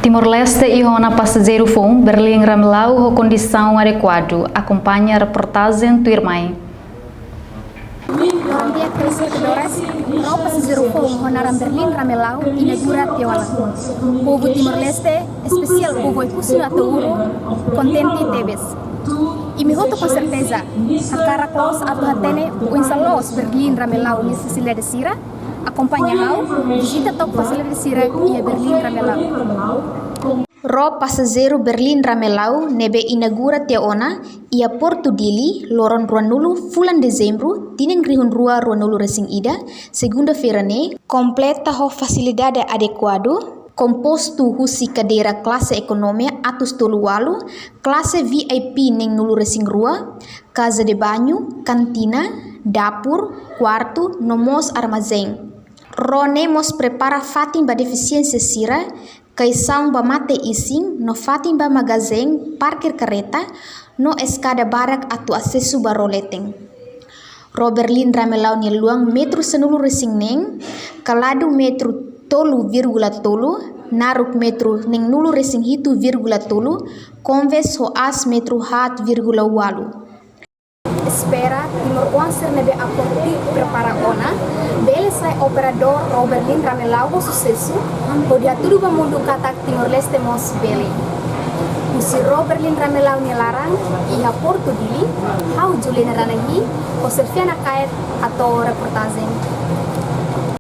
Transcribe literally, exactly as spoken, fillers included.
Timor-Leste iha ona pasajeiru foun Berlin Ramelau ho kondisaun adekuadu. Akompaña reportajen tuirmai. Durante a telespetadores, ró pasajeiru foun ho naran Berlin Ramelau inaugura tiha ona. Povu Timor-Leste, espesiál povu Oekusi no Ataúro, kontente tebes. Imi hotu ho serteza hakarak loos atu hatene oinsá loos Berlin Ramelau nia fasilidade sira. Akompaña ha'u vizita took fasilidade sira iha Berlin Ramelau. Ró pasajeiru Berlin Ramelau ne'ebé inaugura tiha ona iha Portu Dili, loron ruanulu fulan Dezembru, tinan rihun rua ruanulu resin ida, segunda-feira ne'e, kompleta ho fasilidade adekuadu, kompostu husi kadeira klase ekonomia atus tolu ualu, klase V I P neen nulu resin rua, casa de banho, kantina, dapur, kuartu, no mós armazén. Ró ne'e mós prepara fatin ba defisiénsia sira, kaixaun ba mate-isin, no fatin ba magazén, parkir kareta, no eskada barak atu asesu ba ró leten. Ró Berlin Ramelau nia luan metru sanulu resin neen, kaladu metru tolu vírgula tolu, naruk metru neen nulu resin hitu vírgula tolu, konves ho aas metru haat vírgula ualu. Espera timoroan sira ne'ebé Aportu prepara ona bele sai operadór ró Berlin Ramelau ho susesu, hodi hatudu ba mundu katak Timor-Leste mós bele. Husi ró Berlin Ramelau nia laran iha Portu Dili, ha'u Juliana Ranahi, ho Selfiana Kaet, hato'o reportajen.